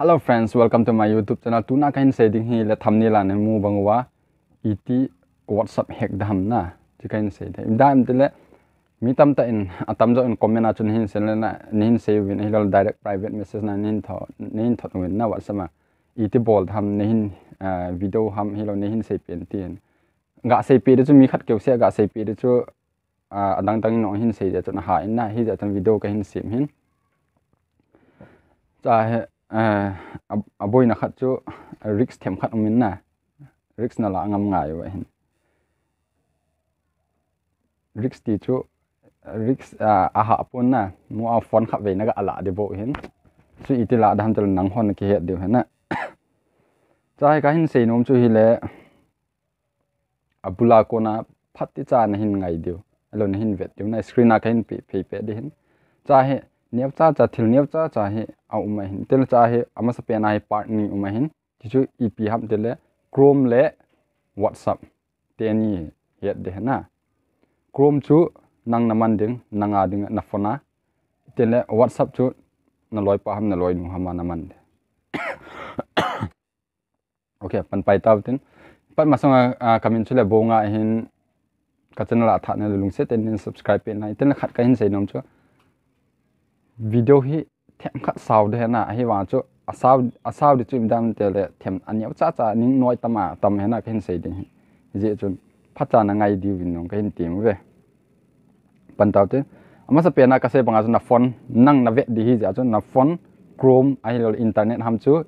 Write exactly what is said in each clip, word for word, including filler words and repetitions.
Hello friends, welcome to my YouTube channel. Tuna kahin sei ding hi le thumbnail a namu bang uva, iti WhatsApp hack ding ham na, ti kahin sei ding. Iti ham tile, mi tamtah in, atamjo in comment a chun nahin sei le na, nahin sei uvin, ahilou direct private message na nahin thot, nahin thot uvin na WhatsApp a. Iti bol ding ham, nahin, ah, video ham, ahilou nahin sei pen tin. Ga sei pe ding chu mi khat keu se, ga sei pe ding chu, ah, adang dang in nahin sei ding chu naha in na, hijeh chun video kahin sem hin. Cha hi, ah, a, aboina khat chu risk themkhat um in na. Risk nala ngam ngai uva hin. Risk ti chu, risk, ah, aha pon na, mu a phone khat vei na ga ala ding bou hin. Chu iti la ding ham tile nang hon kihet diu hin na. Cha hi kahin sei nom chu hile, abula kona phat ti cha nahin ngai diu. Ahilou nahin vet diu na screen a kahin pe, pe, pe ding hin. Cha hi, neocha cha, thil neocha cha hi, aum ahin. Tile cha hi, amasa pen a hi part ni um ahin. Ti chu ipi ham tile, Chrome le WhatsApp. Teni het ding na. Chrome chu nang naman ding, nanga ding, na phone a. Tile WhatsApp chu naloipa ham, naloinu ham a naman ding. Ok, pan pai tau tin. Pat masanga, ah, kamin chu le Bonga ahin, ka channel a thah na lungset in subscribe pe na. Tile khat kahin sei nom chu. Video hi themkhat sao ding hi na, ahivang chu asao, asao ding chu iti ham tile them aneocha cha ning noi tam a tam hi na kahin sei ding hi. Hijeh chun phatcha na ngai diu vin nung kahin tem uve. Pan tau te. Amasa pen a kasei banga chu na phone nang na vet ding hijeh chun na phone Chrome ahilou internet ham chu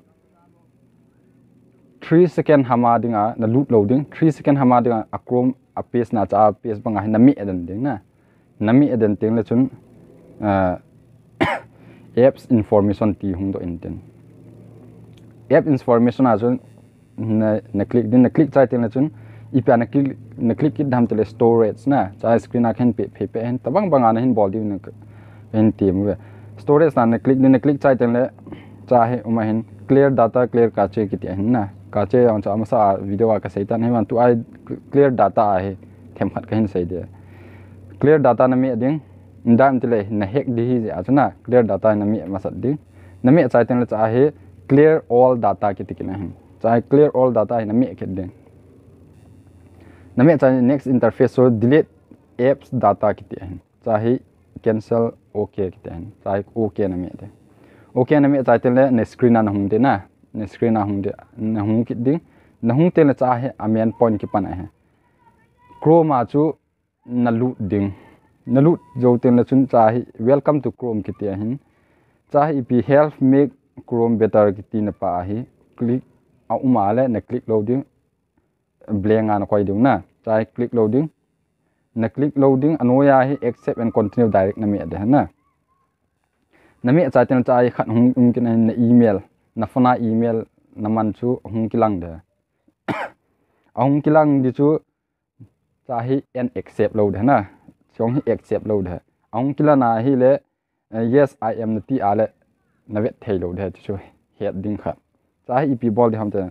three second ham a dinga na lut lou ding, three second ham a dinga a Chrome a page na cha a page banga hi na meh den ding na. Na meh den teng le chun, ah, apps information ti hung doh in tin. App information a chun na, na click ding, na click chai teng le chun, ipi a na click, na click kit ding ham tile storage na, cha screen a kahin pe, pe, pe hin, tabang banga nahin bol diu na kahin tem uve. Storage na, na click ding, na click chai teng le, cha hi um ahin, clear data, clear cache kiti ahin na. Cache jong cha amasa a video a kasei tan hi van tu a clear data a hi themkhat kahin sei ding. Clear data na meh ding, iti ham tile na hack ding hijeh a chu na, clear data na meh masat ding. Na meh chai teng le cha hi clear all data kiti kit na hin. Cha hi clear all data hi na meh kit ding. Na meh chai next interface chu delete apps data kiti ahin. Cha hi cancel ok kiti ahin. Cha hi ok na meh ding. Ok na meh chai teng le na screen a na hung ding na. Na screen a hung ding. Na hung kit ding. Na hung teng le cha hi a main point kipan ahi. Chrome a chu na lut ding. Na lut jou teng le chun cha hi welcome to Chrome kiti ahin. Cha hi ipi help make Chrome better kiti na pa ahi. Click a um a le na click lou ding. Blank a na koi ding na. Cha hi click lou ding. Na click lou ding, anoi a hi accept and continue direct na meh ding na. Na meh chai teng le cha hi khat hung um kit na hin na email. Na phone a email na man chu hung kilang ding. A hung kilang ding chu cha hi en accept lou ding na. Chong hi accept lou ding. A hung kilang a hile, eh, yes, I am na ti a le na vet thei lou ding chu het ding khat. Cha hi ipi bol ding ham tile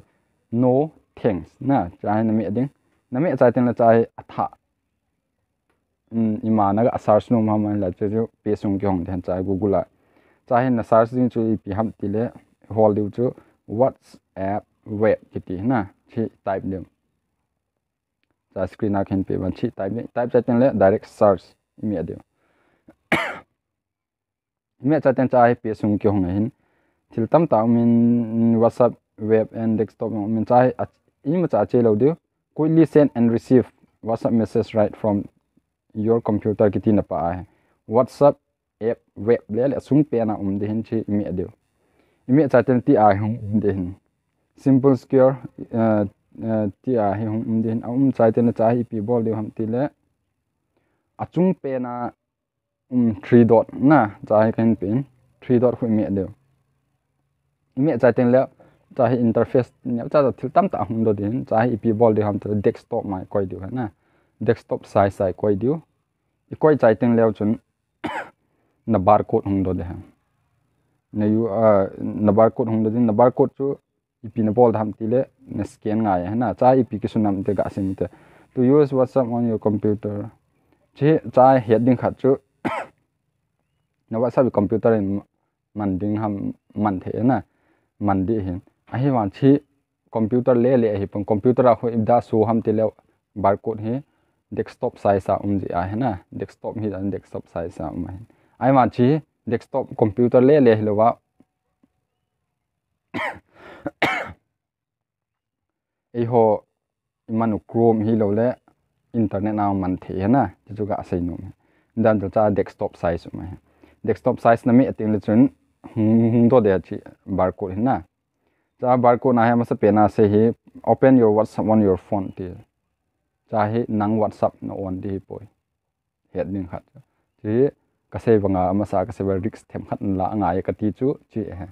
no thanks na. Cha hi na meh ding. Na meh chai teng le cha hi a thah. Um, ima na ga search nom ham la chu chu pe sung kihong ding cha Google a. Cha hi na search ding chu ipi ham tile hol diu chu WhatsApp web kiti na. Chi type ding. Cha screen a kahin pe ban chi type ding. Type chai teng le direct search i meh ding. I meh chai teng cha hi pe sung kihong ahin. Thil tamtah um in WhatsApp web and desktop um in cha hi a, imacha che lou ding. Quickly send and receive WhatsApp message right from your computer kiti na pa ahi. WhatsApp app web le le sung pen a um ding hin chi i meh ding. I meh chai teng ti a hi hung um ding hin. Simple square, eh, eh, ti a hi hung um ding hin. A um chai teng le cha hi ipi bol ding ham tile. A chung pen a um, three dot na, cha hi kahin pen, three dot khu i meh ding. I meh chai teng le, cha hi interface neocha cha thil tamtah hung doh ding, cha hi ipi bol ding ham tile desktop mai koi ding na. Desktop sai sai koi ding. I koi chai teng le chun na barcode hung doh ding. Na u, ah, na barcode hung doh ding, na barcode chu ipi na bol ding ham tile, na scan ngai ahi na, cha ipi kisun ham ti ga sim te. To use WhatsApp on your computer. Chi cha het ding khat chu, na WhatsApp computer in man ding ham man thei na. man ding ahin. Ahivang hiche computer le le ahipon, computer a khu ipi dia show ham tile barcode hi desktop size a um ji ahi na, desktop hi desktop size a um ahin. Ahivang hiche desktop computer le le hilouva eiho imanu Chrome hiloule internet a man thei ahi na, chuchu kasei nom ahi. Adan chu hiche desktop size um ahi. Desktop size nameh teng le chun hung, hung doh ding ahi hiche barcode hi na. Hiche barcode na hi amasapen a asei hi, "Open your WhatsApp on your phone," ti. Hiche hi nang WhatsApp na on ding ahipoi. Het ding khat. Hiche kasei banga amasa kasei banga risk themkhat nala angai kati chu hiche ahi.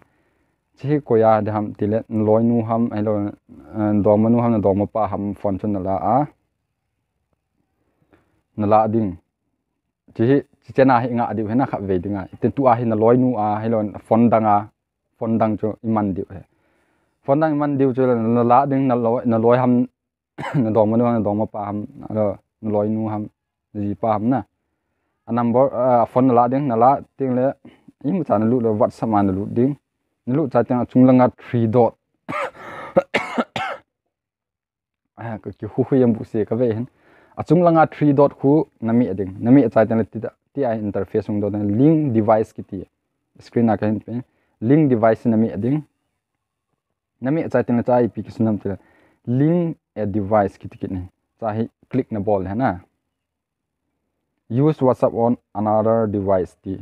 Hiche hi koi a ding ham tile naloinu ham, ahilou, eh, nadongmanu ham, nadongmapa ham phone chu nala a, nala ding. Hiche hi, hiche chena hi inga diu ahi na khatvei dinga. Hitin tua hi naloinu a, ahilou phone dang a, phone dang chu iman diu ahi. Phone dang iman diu chu nala ding, naloi, naloi ham, nadongmanu ham, nadongmapa ham, ahilou naloinu ham, najipa ham na. A number, a phone nala ding, nala teng le, imacha nalut le WhatsApp a nalut ding. Nalut chai teng achung langa three dot. Ah, ka kihuihui em bu se kave hin. Achung langa three dot khu nameh ding. Nameh chai teng le ti, tia interface hung doh ding, link device kiti. Screen a kahin pe. Link device nameh ding. Nameh chai teng le hiche ipi kisun ham tile link a device kiti kit ahi. Hiche hi click nabol le na. Use WhatsApp on another device ti.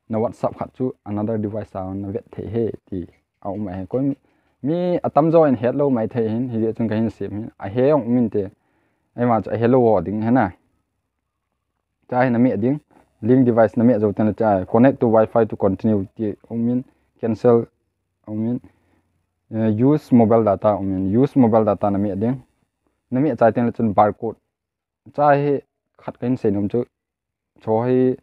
Na WhatsApp khat chu another device a navet thei ahi ti. Aum ahi. Koi mi, mi atamjo in hetlou maithei hin, hijeh chun kahin sem hin. Ahe jong um inte. Ahivang chu ahelou ho ding ahi na. Hiche hi nameh ding. Link device nameh jou teng le hiche hi connect to Wi-Fi to continue ti um in, cancel um in, eh, use mobile data um in, use mobile data nameh ding. Nameh chai teng le chun barcode. Hiche hi khat kahin sei nom chu, hiche hi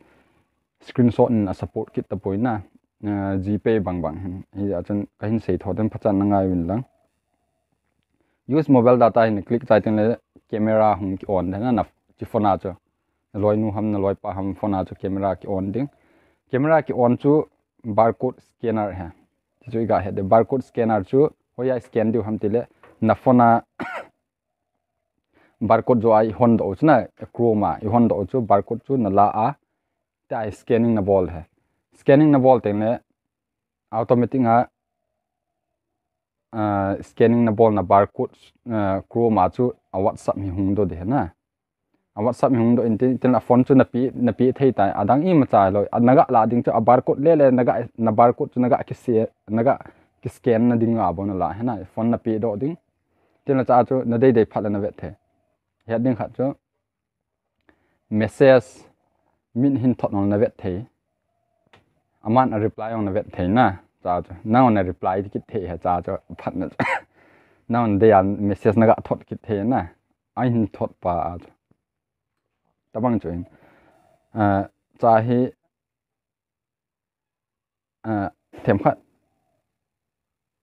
screenshot in a support kit tapoi na, eh, GPay bang bang hin. Hijeh chun kahin sei tho den phachan nangai uvin lang. Use mobile data hin click chai teng le camera hung ki on ding na, na hiche phone a chu. Naloinu ham, naloipa ham phone a chu camera ki on ding. Camera ki on chu barcode scanner ahi. Hichu iga het ding, barcode scanner chu hoiya scan diu ham tile na phone a barcode jo a ihon doh u chu na, Chrome a ihon doh u chu barcode chu nala a, tia scanning nabol ahi. Scanning nabol teng le automatic a, ah, scanning nabolna barcode, ah, Chrome a chu a WhatsApp hi hung doh ding ahi na. A WhatsApp hi hung doh in tin, tin a phone chu nape, nape thei tai. Adang imacha lou. A naga la ding chu a barcode le le naga, na barcode chu naga kise, naga ki scan na ding a bou nala ahi na. Phone nape doh ding. Tin la hiche chu nadei dei phat le navet thei. Het ding khat chu message min hin thot nung navet thei. Aman a reply jong navet thei na. Hiche chu. Nang na reply kit thei ahi hiche chu. Phat na chu. Nang dei a message naga thot kit thei na. Ahin thot pa a chu. Tabang chu hin. Ah, hiche hi, ah, themkhat.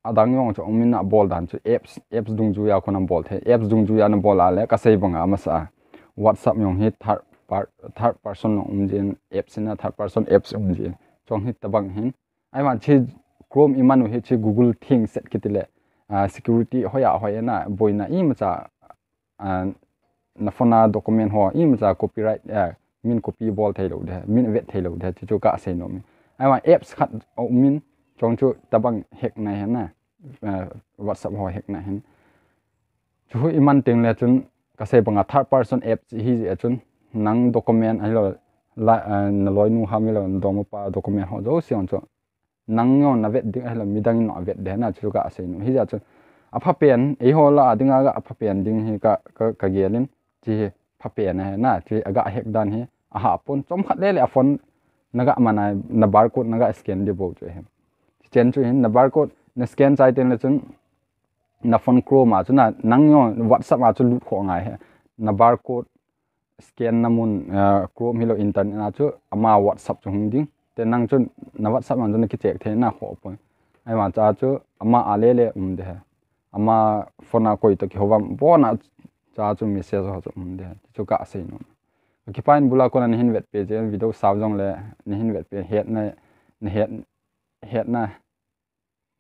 Adang jong chu um in abol dan chu apps, apps dungjuia khun abol thei. Apps dungjuia nabol a le kasei banga amasa a WhatsApp jong hi third per-, third person jong um jin, apps in a third person apps um jin. Chuong hi tabang hin. Ahivang hiche Chrome iman u hiche Google thing set kiti le, ah, security hoiya hoi na, boina imacha, ah, na phone a document ho imacha copyright, ah, min copy bol thei lou ding, min vet thei lou ding, chuchu kasei nom e. Ahivang apps khat um in, chuong chu tabang hack na ahi na, ah, WhatsApp ho hack na ahin. Chu iman teng le chun kasei banga third person apps hi jeh a chun nang document ahilou le, ah, naloinu ham ahilou le nadongmapa document ho jouse jong chu nang jong navet ding ahilou le midang in avet ding ahi na chu kasei nom. Hijeh a chu aphapen, eiho lah a dinga aphapen ding hi ka, ka, kagel in, hiche hi phapen ahi na, hiche aga hack dan hi ahahpon, chomkhat le le a phone naga man a na barcode naga scan ding bou chu ahi. Hichen chu hin na barcode na scan chai teng le chun na phone Chrome a chu na, nang jong WhatsApp a chu lut khoh ngai ahi. Na barcode scan na mun, ah, Chrome hilou internet a chu ama WhatsApp chu hung ding. Te nang chu na WhatsApp a chu na kicheck thei na khoh poi. Ahivang hiche chu ama a le le um ding ahi. Ama phone a koi toh kihou uvem, abon a hiche chu message ho chu um ding ahi. Chu kasei nom. Kipah in bul a kona nahin vet peh jeh, video sao jong le nahin vet peh, hetna, nahet, hetna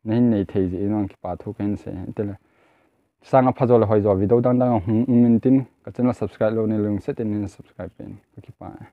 nahin nei thei jeh in vang kipa thu kahin sei. Tile, sanga phajo le hoijo video dang dang ahung um in tin, ka channel subscribe lou nei lungset in nahin subscribe peh in. Ka kipa e.